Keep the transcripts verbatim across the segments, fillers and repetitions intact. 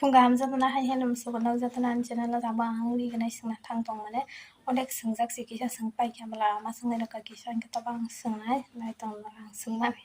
Phung kaham jotono hai hello musugo nok jotono ani channel o tabang ang ri gwnai swngna thang tong mane. Onek swngjak si kisa swng paikha bwla ama swngni rwkha kisa hwnkhe tabang swngnai nai tong ang swngmani.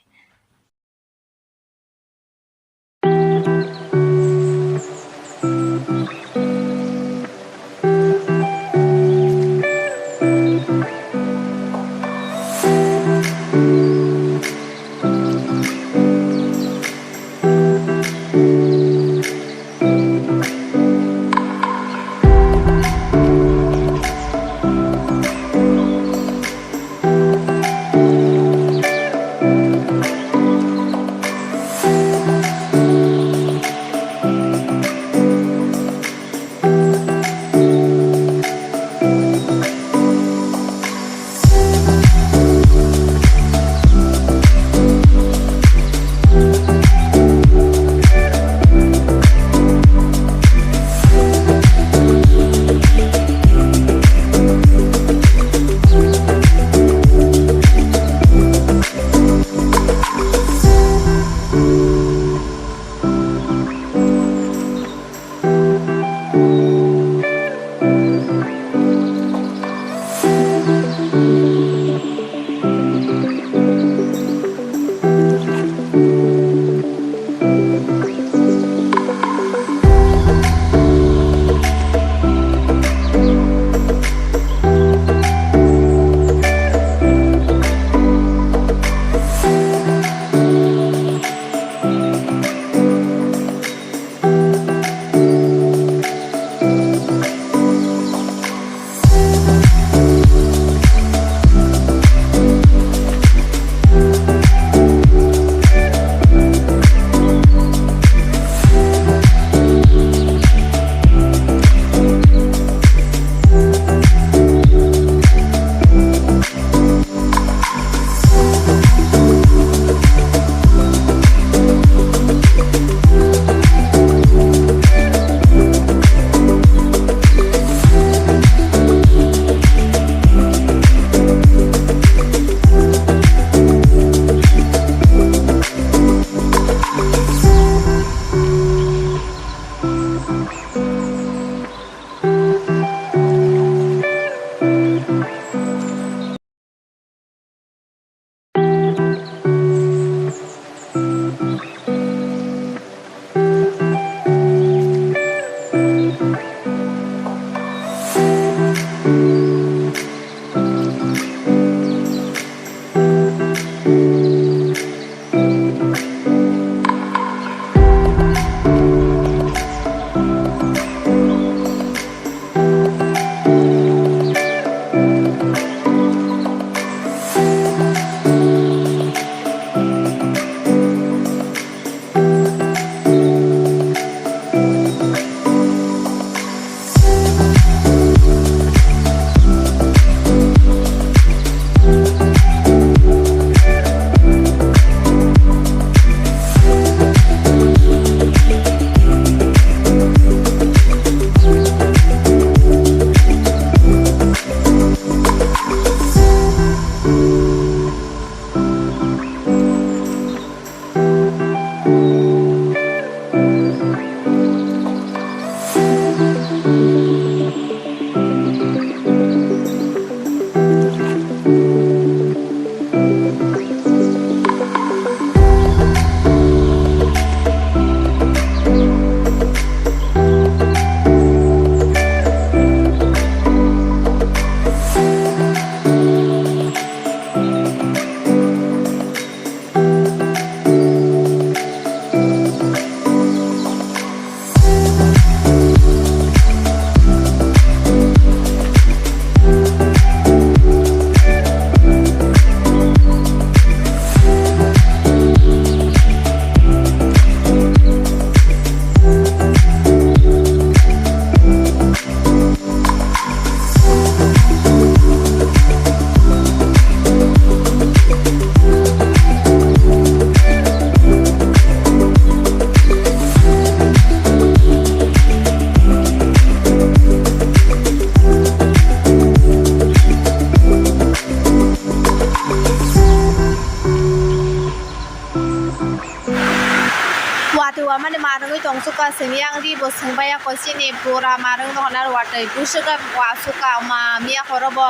Aswk yang ri bo swng baiya ko chini pura marwng no hwnna watwi busuka wasukha ma miya khoro bo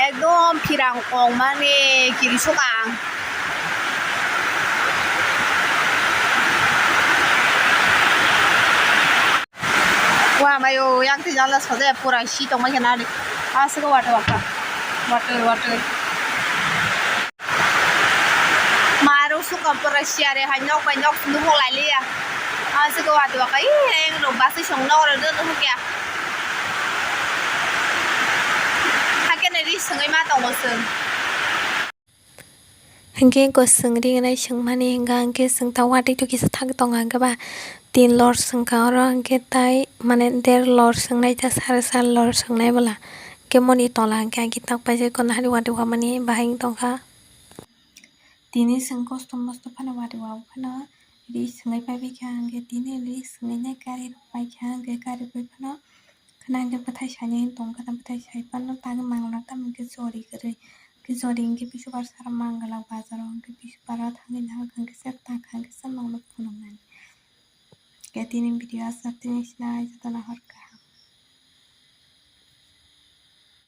ekdom phirang kong mani kiri sukha ang. Wa mayo yang twi jala sode pura si tong mai khana ri. Aswk watwi watwi watwi watwi. Marwng sukha pura siyare hai nok bai nok sunduk hok lai liya. Aswk watwi watwi eng rok baswi song nok rok dono hokya. Hakhe nai ri swngwi ma tongo chwng. Hinkhe kwchwng ringnai swngmani hinkha hinkhe chwng ta watwi twi kisa thang tongo hinkhe ba tin lor swngkha oro hinkhe tai mane der lor swngnai ta sare sar lor swngnai bwla hinkhe moni tola hinkhe agi tak paijak kono hari watwi wamani bahai wng tongkha. Tini chwng kosto mosto phano watwi wa phano ri swngwi paibaikha hinkhe tini ri swngwi nai gari rok paikha hinkhe gari pai phano khwna hinkhe bwthai sainai tongkha bwthai sai phano tangwi manglak tamo hinkhe chori kwrwi. Khe jodi hinkhe bisubar sara manglak bazaro hinkhe bisubaro thangwi nahar hinkhe se takha hinkhe se nokno phunuknani. Khe tini video aswk tini sinai jotono horkha.